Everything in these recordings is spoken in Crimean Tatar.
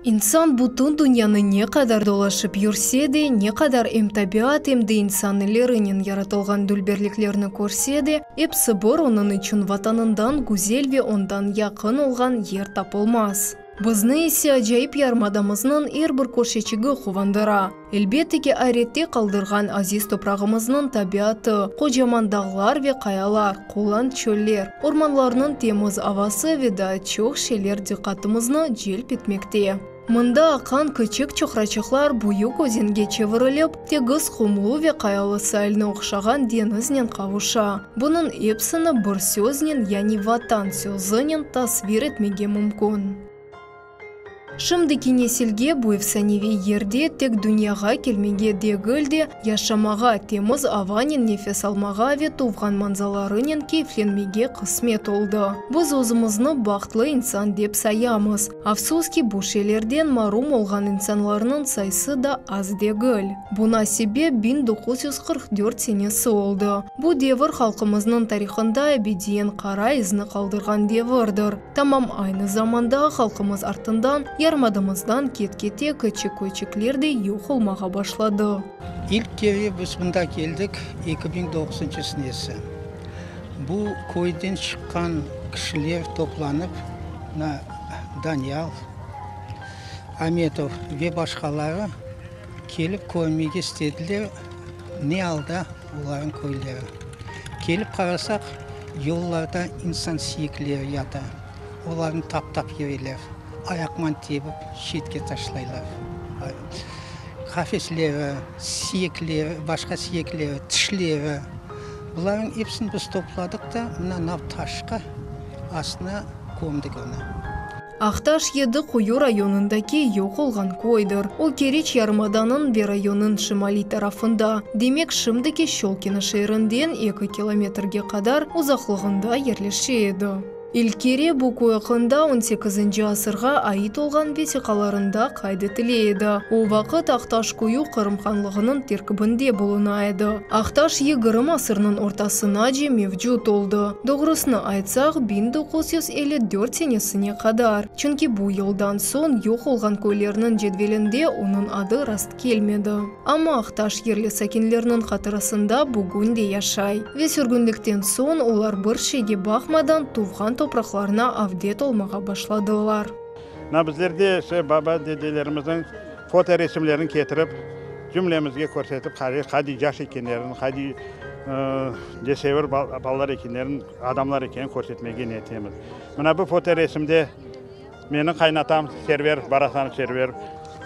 İnsan bütün dünyanı ne qadar dolaşıp yürse de, ne qadar em tabiat, em de insan ellerinen yaratılğan dülberliklerni körse de, episi bir onıñ içün Vatanından güzel ve ondan yaqın olğan yer tapılmaz. Bizni ise acayip yarımadamıznıñ er bir köşeçigi quvandıra. Elbette ki, ayrette qaldırğan aziz toprağımıznıñ tabiatı, qocaman dağlar ve qayalar, qulan çöller, ormanlarnıñ temiz avası ve daa çoq şeyler diqqatımıznı celp etmekte. Mında aqqan kiçik çoqraçıqlar büyük özenge çevirilip, tegiz qumlu ve qayalı sailni oqşağan deñiznen qavuşa. Bunıñ epsini bir söznen, yani Vatan sözünen tasvir etmege mümkün. Şimdiki nesilge bu efsaneviy yerde tek dünyağa kelmege degil de, yaşamağa, temiz avanen nefes almağa ve tuvğan manzalarınen keyflenmege qısmet oldı. Biz özümizni bahtlı insan dep sayamız. Afsus ki, bu şeylerden marum olğan insanlarnıñ sayısı da az degil. Buna sebep 1944 senesi oldı. Bu devir halqımıznıñ tarihında ebediyen qara izni qaldırğan devirdir. Tamam aynı zamanda halqımız artından yarımadamızdan ket-kete kiçik köyçikler de yoq olmağa başladı. İlk kere biz mında keldik 2009 senesi. Bu köyden çıqqan kişiler toplanıp, mına Daniyal Ametov ve başqaları kelip körmege istediler ne alda olarnıñ köyleri. Kelip qarasaq, yollarda insan siyekleri yata, olarnı taptap yüreler, ayaqman tepip çetke taşlaylar. Qafesleri, siyekleri, başqa siyekleri, tişleri, bularnıñ episini biz topladıq da, mına nav taşqa astına kömdik onı. Aqtaş Yedi Quyu rayonındaki yoq olğan köydir. O, Keriç yarımadanıñ ve rayonnıñ şimaliy tarafında, demek, şimdiki Şçolkino şeerinden eki kilometrge qadar uzaqlığında yerleşe edi. İlk kere bu köy aqqında on sekizinci asırğa ait olğan vesiqalarında qayd etile edi. O vaqıt Aqtaş köyü Qırım hanlığınıñ terkibinde buluna edi. Aqtaş yigirmi asırnıñ ortasınace mevcut oldı, doğrusını aytsaq, 1954 senesine qadar, çünki bu yıldan soñ yoq olğan köylerniñ cedvelinde onıñ adı rastkelmedi. Amma Aqtaş yerli sakinlerniñ hatırasında bugün de yaşay ve sürgünlikten soñ olar bir şeyge baqmadan tuvğan topraqlarına avdet olmağa başladılar. Mına bizler de işte baba-dedelerimizniñ fotoresimlerini ketirip, cümlemizge körsetip, qadiy yaş ekenlerini, qadiy cesevir balalar ekenlerini, adamlar ekenini körsetmege niyetlemiz. Mına bu fotoresimde menim qaynatam Server, Barasanov Server.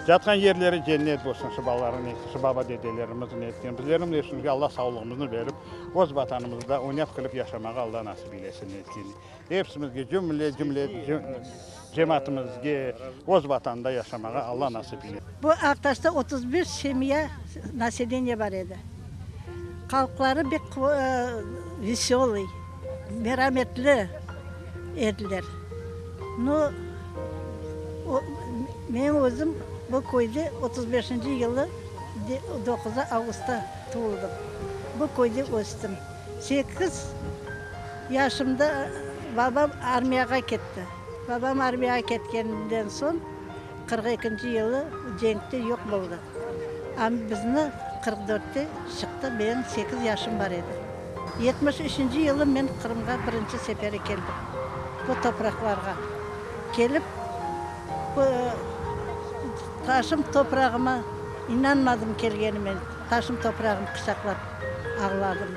Yatqan yerleri cennet olsun, şu balalarnıñ, şu baba-dedelerimizniñ etken. Bizlerniñ de üstümizge Alla sağlığımıznı berip, öz Vatanımızda oynap külip yaşamağa Alla nasip eylesin etken. Epsimizge, cümle, cümle cemaatımızge öz Vatanda yaşamağa Alla nasip eylesin. Bu Aqtaşta 31 semya, naseleniye bar edi. Halqları bek veselıy, merametli ediler. No, men özüm bu köyde 35-nci yılı doquzı avgustta tuvuldım. Bu köyde östim. Sekiz yaşımda babam armiyağa ketti. Babam armiyağa ketkeninden soñ 42-nci yılı cenkte yoq boldı. Am bizni 44-te çıqtı, menim sekiz yaşım bar edi. 73-nci yılı men Qırımğa birinci seferi keldim, bu topraqlarğa kelip, bu taşım toprağıma inanmadım kelgenime, taşım toprağım quçaqlap ağladım.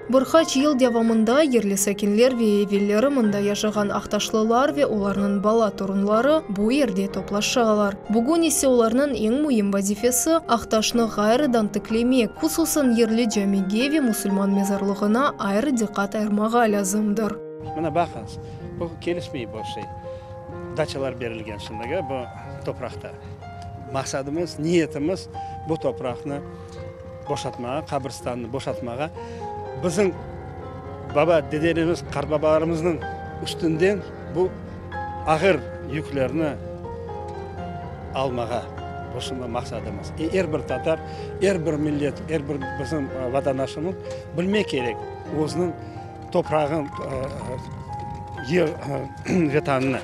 Bir qaç yıl devamında yerli sakinler ve evelleri mında yaşağan aqtaşlılar ve olarnıñ bala-torunları bu yerde toplaşalar. Bugün ise olarnıñ eñ müim vazifesi, Aqtaşnı ğayrıdan tiklemek, hususan yerli camige ve musulman mezarlığına ayrı diqqat ayırmağa lâzımdır. Mına baqıñız, bu kelişmey bu şey, daçalar berilgen şimdigi bu topraqta. Maqsadımız, niyetimiz bu topraqnı boşatmağa, qabristannı boşatmağa, bizim baba, dedelerimiz, qartbabalarımıznıñ üstünden bu ağır yüklerni almağa, bu şimdi maqsadımız. E, er bir tatar, er bir millet, er bir bizim vatandaşımız bilmek kerek özüniñ toprağın, yer, Vetanını.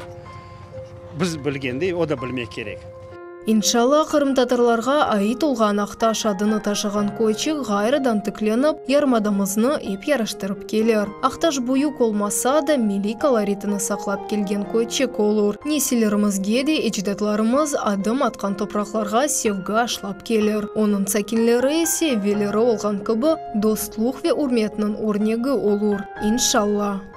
Biz bilgendey, o da bilmek kerek. İnşalla, qırımtatarlarğa ait olğan Aqtaş adını taşığan köyçik ğayrıdan tiklenip, yarımadamıznı ep yaraştırıp kelir. Aqtaş büyük olmasa da, milliy koloritini saqlap kelgen köyçik olur. Nesillerimizge de ecdatlarımız adım atqan topraqlarğa sevgi aşlap kelir. Onıñ sakinleri ise, evelleri olğan kibi, dostluq ve ürmetniñ örnegi olur. İnşalla.